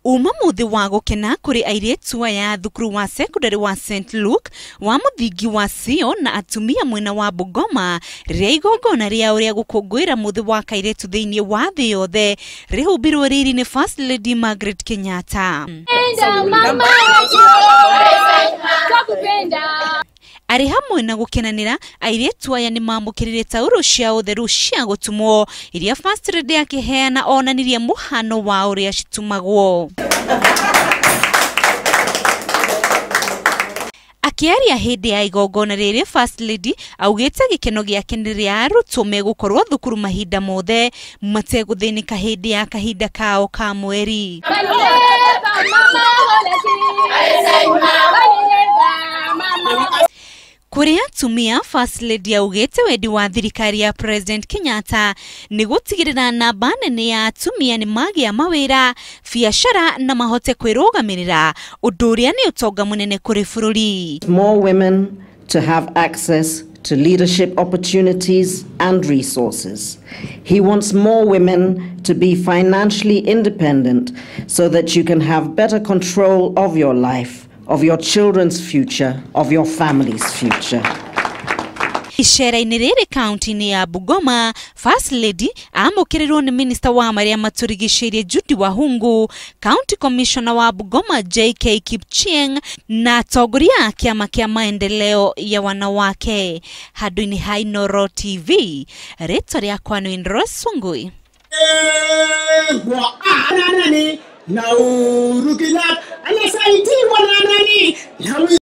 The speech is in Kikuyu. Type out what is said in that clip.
Uma muthi wa gukena kuri airitu aya thukuru wa secondary wa St Luke wa muthingi wa Sio na atumia mwena wa Bungoma riria igongona ria uria gukungwira muthi wa kairitu thiini wa thi yothe rihumbirwo riri ni First Lady Margaret Kenyatta. Ari hamwe na gukenanira airitu aya ni mamukirire tauro cia utheru cia gutumwo iria First Lady akiheana onanirie muhano wa uria citumagwo. Akiaria hindi ya igongona riri First Lady augite gikeno giake ni ria arutwo megukorwo thukuru mahinda mothe mateguthinika hindi ya kahinda kao ka mweri. Kuri atumia First Lady augite wendi wa thirikari ya President Kenyatta ni gutigirira namba nene ya atumia ni magia mawira biashara na mahote kwirugamirira undu uria ni utonga munene kuri bururi. More women to have access to leadership opportunities and resources. He wants more women to be financially independent so that you can have better control of your life, of your children's future, of your family's future. Icera-inĩ rĩrĩ kaunti-inĩ ya Bungoma, First Lady amũkĩrĩrwo nĩ Minister wa marĩa matũrigicĩirie Judy Wahungu, County Commissioner wa Bungoma JK Kipchieng na atongoria a kĩama kĩa maendeleo ya wanawake. Handũ-inĩ ha Inooro TV, rĩtwa rĩakwa nĩ Rose Wangui.